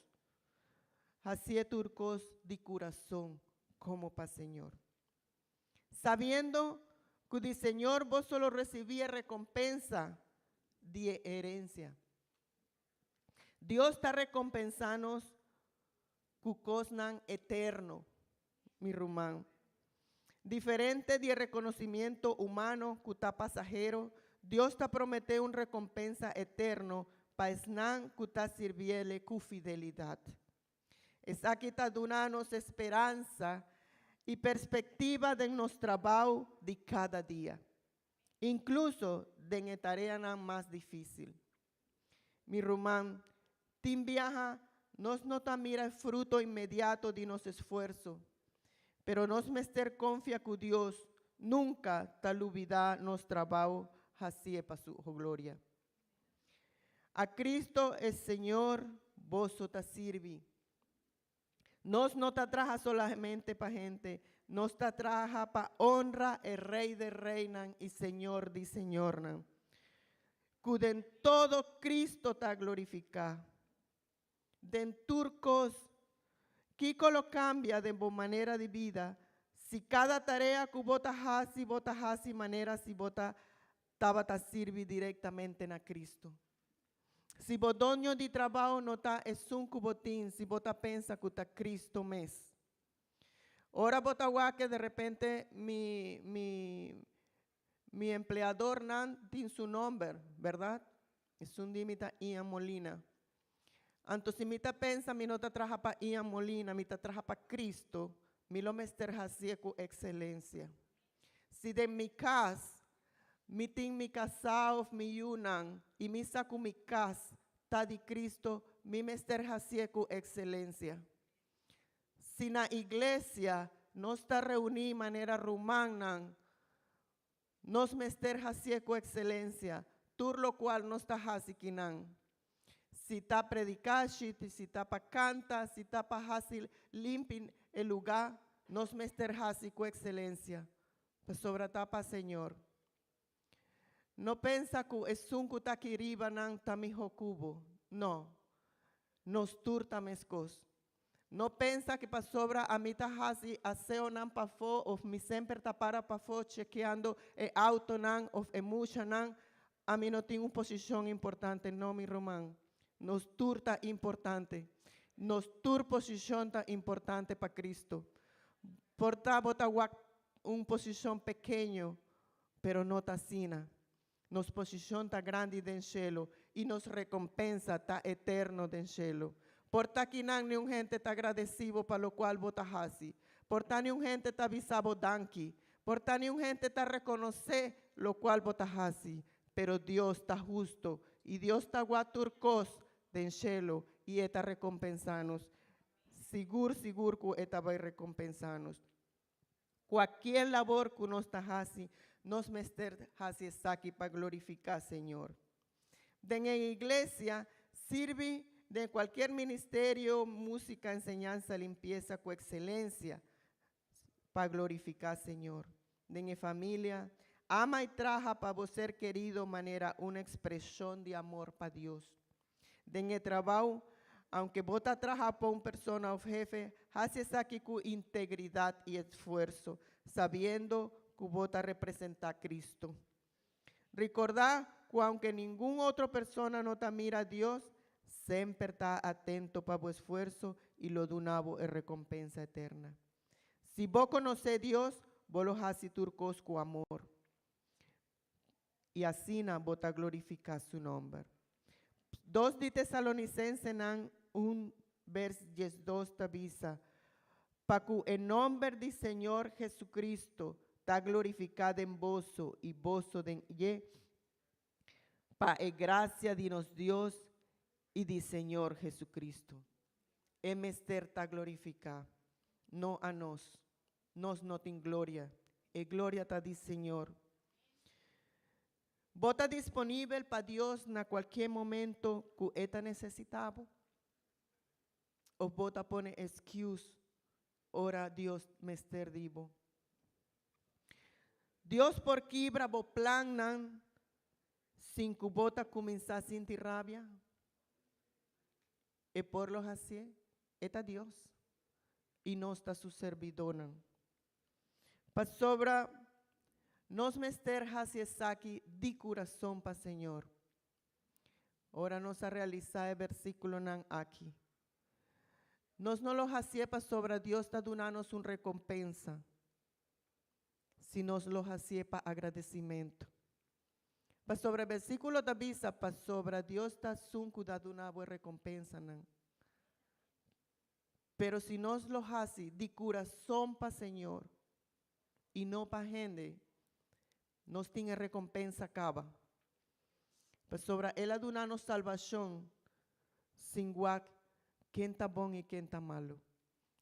Hasié tur kos di kurason komo pa Señor. Sabiendo ku di Señor boso lo risibí e rekompensa di e herensia. Dios ta rekompensá nos ku kosnan eterno, mi ruman. Diferente di e rekonosimiento humano ku ta pasahero, Dios ta prometé un rekompensa eterno pa esnan ku ta sirbiele ku fidelidat. Esaki ta duna nos speransa i perspektiva den nos trabou di kada dia, inkluso den e tareanan mas difísil. Mi ruman, tin biaha nos no ta mira e fruto inmediato di nos esfuerso, pero nos mester konfia ku Dios nunka ta lubidá nos trabou hasié pa su gloria. A Kristu e Señor boso ta sirbi. Nos no ta traha solamente pa hende, nos ta traha pa honra e Rei di Reinan i Señor di Señornan. Ku den todo Kristu ta glorifiká. Den tur kos, kiko lo kambia den bo manera di bida, si kada tarea ku bo ta hasi, bo ta hasi manera si bo ta tabata sirbi direktamente na Kristu? Si bo doño di trabou no ta esun ku bo tin, si bo ta pensa ku ta Kristu mes. Ora bo ta wak di repente mi empleadornan tin su nòmber, bèrdat? Esun di mi ta Ian Molina. Anto si mi ta pensa mi no ta traha pa Ian Molina, mi ta traha pa Kristu, mi lo mester hasié ku ekselensia. Si den mi kas, mi tin mi kasá òf mi yunan i mi sa ku mi kas ta di Kristu, mi mester hasié ku ekselensia. Si na iglesia nos ta reuní manera rumannan, nos mester hasié ku ekselensia, tur lokual nos ta hasi kinan. Si ta prediká, si ta pa kanta, si ta pa hasi limpi e lugá, nos mester hasi ku ekselensia. Pasobra ta pa Señor. No pensa ku esun ku ta aki ribanan ta mihó ku bo. No. Nos tur ta meskos. No pensa ku pasobra ami ta hasi aseonan pafó òf mi semper ta para pafó chekeando e outonan òf e muchanan, ami no tin un posishon importante. No, mi ruman. Nos tur ta importante. Nos tur posishon ta importante pa Kristu. Por ta bo ta wak un posishon pekeño, pero no ta asina. Nos posishon ta grandi den shelu i nos rekompensa ta eterno den shelu. Por ta kinan niun hende ta agradesido pa lokual bo ta hasi. Por ta niun hende ta bisa bo danki. Por ta niun hende ta rekonosé lokual bo ta hasi. Pero Dios ta hustu i Dios ta wak tur kos den shelu i e ta rekompensá nos. Sigur, sigur ku e ta bai rekompensá nos. Kualke labor ku nos ta hasi, nos mester hasi esaki pa glorifiká Señor. Den iglesia, sirbi den kualke ministerio, músika, enseñansa, limpiesa ku ekselensia pa glorifiká Señor. Den famia, ama i traha pa bo ser kerido manera un ekspreshon di amor pa Dios. Den trabou, aunke bo ta traha pa un persona òf hefe, hasi esaki ku integridat i esfuerso, sabiendo ku bo ta representá Kristu. Rekordá ku aunke ningun otro persona no ta mira Dios, semper ta atento pa bo esfuerso i lo duna bo e rekompensa eterno. Si bo konosé Dios, bo lo hasi tur kos ku amor. I asina bo ta glorifiká su nòmber. 2 di Tesalonisensenan. 1 vers 12 ta bisa, Pa ku e nòmber di Señor Jesucristo ta glorifiká den boso i boso den dje, pa e grasia di nos Dios i di Señor Jesucristo. E mester ta glorifiká, no anos. Nos no tin gloria. E gloria ta di Señor. Bo ta disponibel pa Dios na kualke momento ku E ta nesesitá bo? Òf bo ta pone excuse ora Dios mester di bo? Dios por kibra bo plannan sin ku bo ta kuminsá sinti rabia? E por lo hasié? E ta Dios, i nos ta su serbidónan. Pasobra nos mester hasi esaki di kurason pa Señor. Ora nos a realisá e versíkulonan aki, nos no lo hasié pasobra Dios ta duna nos un rekompensa, si nos lo hasié pa agradesimentu. Pasobra e versíkulo ta bisa, Pasobra Dios ta esun ku ta duna bo e rekompensanan. Pero si nos lo hasi di kurason pa Señor i no pa hende, nos tin e rekompensa kaba. Pasobra El a duna nos salbashon sin wak ken ta bon i ken ta malu.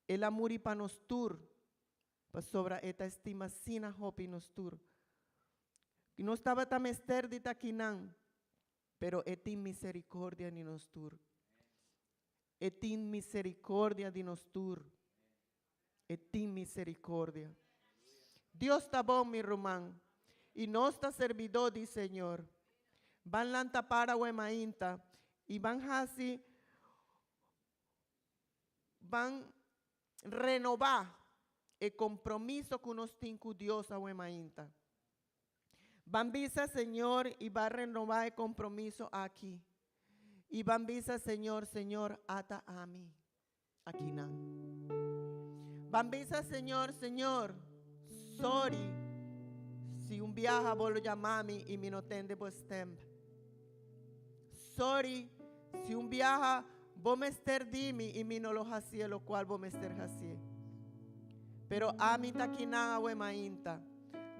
El a muri pa nos tur, pasobra E ta estima asina hopi nos tur. I nos tabata mester di ta kinan, pero E tin miserikordia di nos tur. E tin misericordia di nos tur. E tin misericordia. Dios ta bon, mi ruman, i nos ta serbidó di Señor. Ban lanta para awe mainta i ban hasi, ban renobá e compromiso cu nos tin cu Dios awe mainta. Ban bisa Señor i ban renobá e compromiso aki. I ban bisa Señor, Señor, ata ami akinan. Ban bisa Señor, Señor, sorry si un biaha bo lo yama mi i mi no tende bo stem. Sorry si un biaha bo mester di mi i mi no lo hacié locual bo mester hacié. Pero ami ta akinan awe mainta,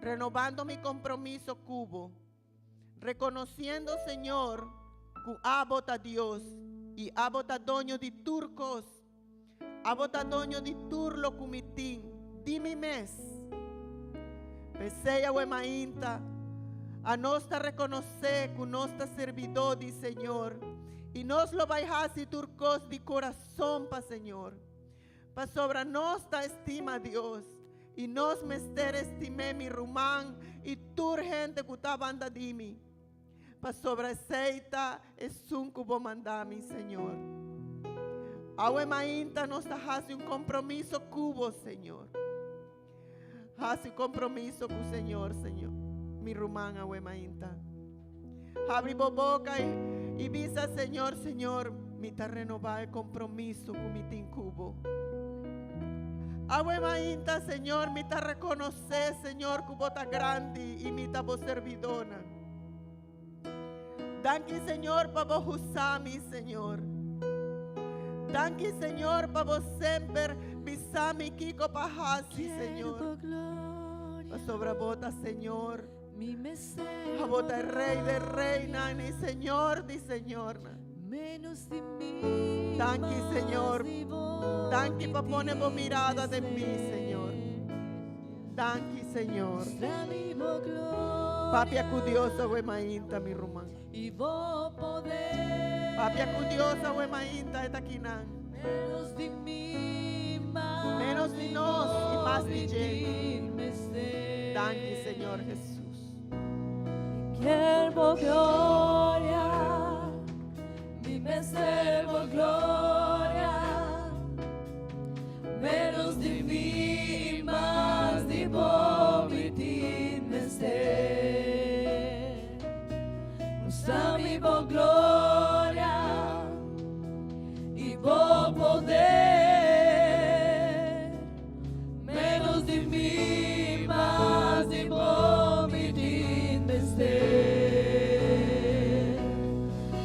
renobando mi compromiso cu bo. Reconociendo, Señor, cu Abo ta Dios y Abo ta doño di tur cos. Abo ta doño di tur lo cu mi tin, di mi mes. P'esey awe mainta, anos ta reconoce cu nos ta sirbidó di Señor y nos lo bay haci tur cos di corazon pa Señor. Pasobra nos ta estima Dios i nos mester estim'é mi ruman i tur hende ku ta banda di mi, pasobra esei ta esun ku bo manda mi, Señor. Awe mainta nos ta hasi un kompromiso ku bo, Señor. Hasi kompromiso ku Señor, Señor, mi ruman awe mainta. Habri bo boka i, i bisa Señor, Señor, mi ta renobá e kompromiso ku mi tin ku bo. Awe mainta, Señor, mi ta rekonosé, Señor, ku bo ta grandi i mi ta bo servidónan. Danki, Señor, pa bo husa mi, Señor. Danki, Señor, pa bo semper bisa mi kiko pa hasi, Señor. Pasobra bo ta Señor. Abo ta e Rey de reynan i Señor di señornan. Danki, Señor. Danki pa pone bo mirada den mi, Señor. Danki, Señor. Papia ku Dios awe mainta, mi ruman. Papia ku Dios awe mainta e ta kinan. Menos di nos i mas di dje. Danki, Señor Jesús. Kier bo gloria, mi mester bo gloria. Menos di mi i mas di bo mi tin mester. Mustra mi bo gloria i bo poder. Menos di mi, mas di bo mi tin mester.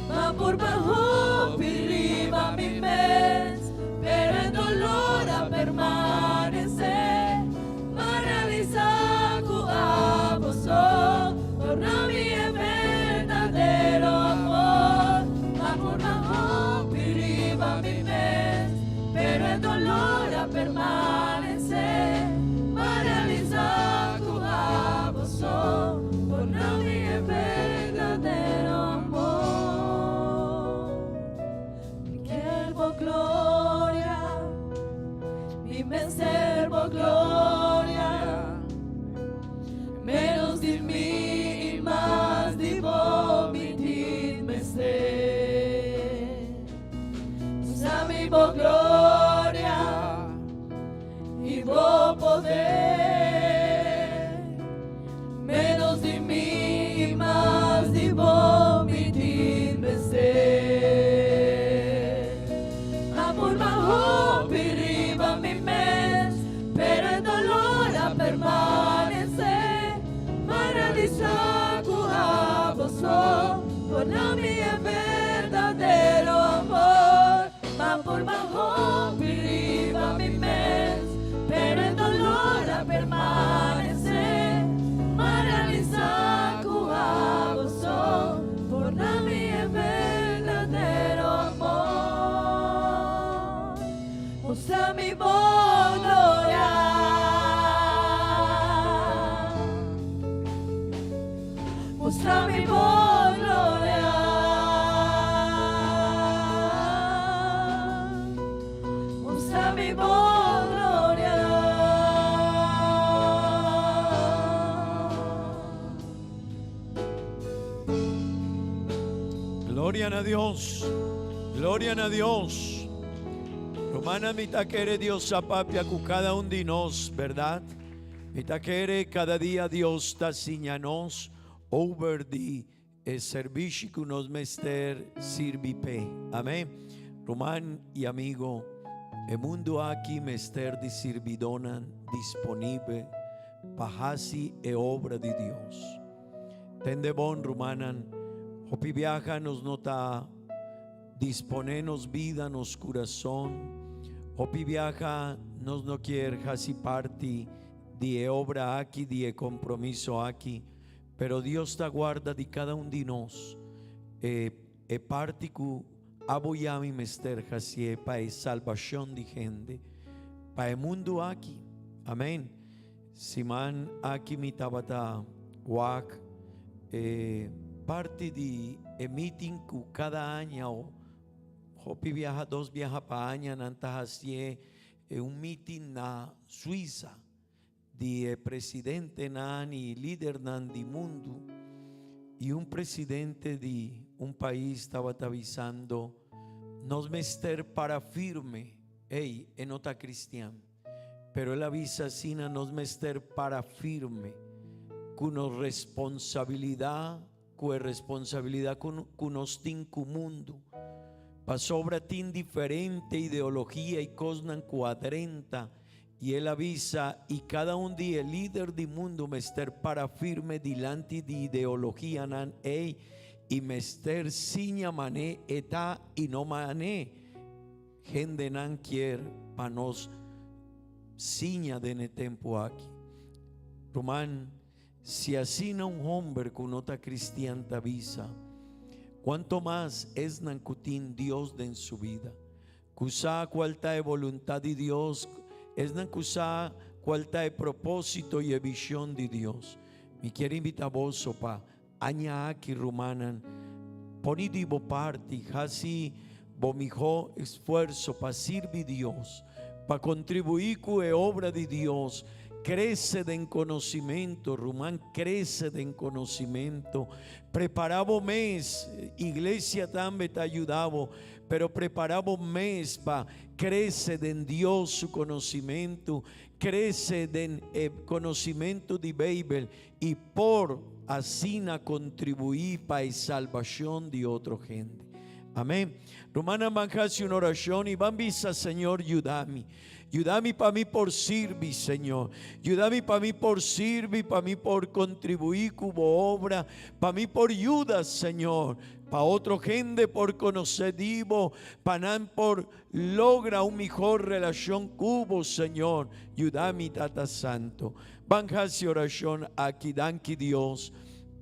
Ma purba hopi riba mi mes. realisá ku abo so torna mi e berdadero amor. Ma purba hopi riba mi mes, pero e dolor a permanesé. M'a realisá ku abo so torna mi e berdadero amor. Mi kier bo gloria, mi mester bo gloria. Menos di mi i mas di bo mi tin mester. Usa mi bo gloria i bo poder. Menos di mi i mas di bo mi tin mester. M'a purba hopi riba mi mes, pero e dolor a permanesé. M'a realisá ku abo so torna mi e berdadero amor. M'a purba hopi riba mi mes, pero e dolor a permanesé. M'a realisá ku abo so torna mi e berdadero amor. Mustra mi bo gloria. Mustra mi bo gloria. Mustra mi bo gloria. Gloria na Dios. Gloria na Dios. Rumannan, mi ta kere Dios sa papia ku kada un di nos, bèrdat? Mi ta kere kada dia Dios ta siña nos over di e servisio ku nos mester sirbi p'e. Amèn. Ruman i amigo, e mundu aki mester di sirbidónan disponibel pa hasi e obra di Dios. Tende bon, rumannan, hopi biaha nos no ta disponé nos bida, nos kurason. Hopi biaha nos no kier hasi parti di e obra aki, di e kompromiso aki, pero Dios ta guarda di kada un di nos e e parti ku abo i ami mester hasié pa e salbashon di hende, pa e mundu aki. Amèn. Siman aki mi tabata wak e parti di e meeting ku kada aña o hopi biaha dos biaha pa aña nan ta hasié e un meeting na Suiza di e presidentenan i lidernan di mundu i un presidente di un pais tabata bisando nos mester para firme, ey e no ta cristian. Pero el a bisa asina, nos mester para firme ku nos responsabilidat, ku e responsabilidat ku nos tin ku mundu. Pasobra tin diferente ideologia i kosnan ku a drenta, i el a bisa, i kada un di e lider di mundu mester para firme dilanti di ideologianan ei i mester siña man'é e ta i no man'é. Hendenan kier pa nos siña den e tempu aki. Ruman, si asina un homber ku no ta kristian ta bisa, kuanto mas esnan ku tin Dios den su bida, ku sa kual ta e boluntat di Dios, esnan ku sa kual ta e propósito i e vishon di Dios. Mi kier invita boso pa Aña aki, rumannan, poni di bo parti, hasi bo mihó esfuerso pa sirbi Dios, pa kontribuí ku e obra di Dios. Krese den konosimentu, ruman, krese den konosimentu. Prepará bo mes, iglesia tambe ta yuda bo, pero prepará bo mes pa krese den Dios su konosimentu, krese den e konosimentu di Beibel i por asina kontribuí pa e salbashon di otro hende. Amèn. Rumannan ban hasi un orashon i ban bisa, Señor, yuda mi. Yuda mi pa mi por sirbi, Señor. Yuda mi pa mi por sirbi, pa mi por kontribuí ku bo obra, pa mi por yuda, Señor, pa otro hende por konosé di bo, pa nan por logra un mihor relashon ku bo, Señor. Yuda mi, Tata Santo. Ban hasi orashon aki. Danki, Dios.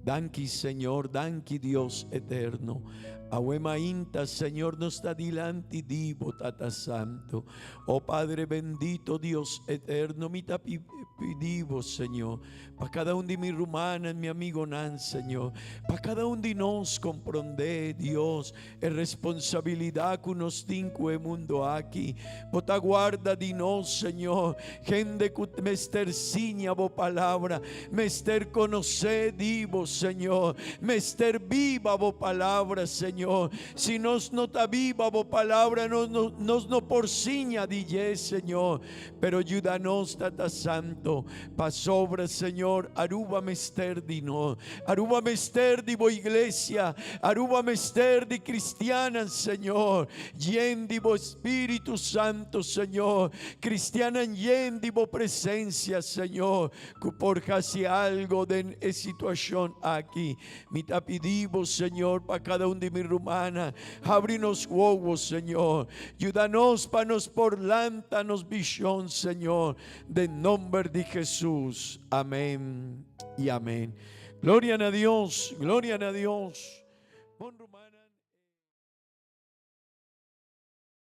Danki, Señor. Danki, Dios eterno. Awe mainta, Señor, nos ta dilanti di bo, Tata Santo. O Padre bendito, Dios eterno, mi ta pidi bo, Señor, pa kada un di mi rumannan, mi amigonan, Señor, pa kada un di nos komprondé, Dios, E responsabilidad cu nos tin cu e mundo aki. Bo ta guarda di nos, Señor. Hende cu mester siña bo palabra, mester conoce di bo, Señor. Mester biba bo palabra, Señor. Si nos no ta biba bo palabra, nos no, nos no por siña di dje, Señor. Pero yuda nos, Tata Santo, pasobra, Señor, Aruba mester di nos. Aruba mester di bo iglesia. Aruba mester di cristianan, Señor. Yen di bo Spiritu Santo, Señor. Cristianan yen di bo presencia, Señor, cu por haci algo den e situacion aki. Mi ta pidi bo, Señor, pa cada un di mi rumannan. Habri nos wowo, Señor. Yuda nos pa nos por lanta nos vision, Señor. Den nomber di Jesus. Amén y amén. Gloria na Dios, gloria na Dios.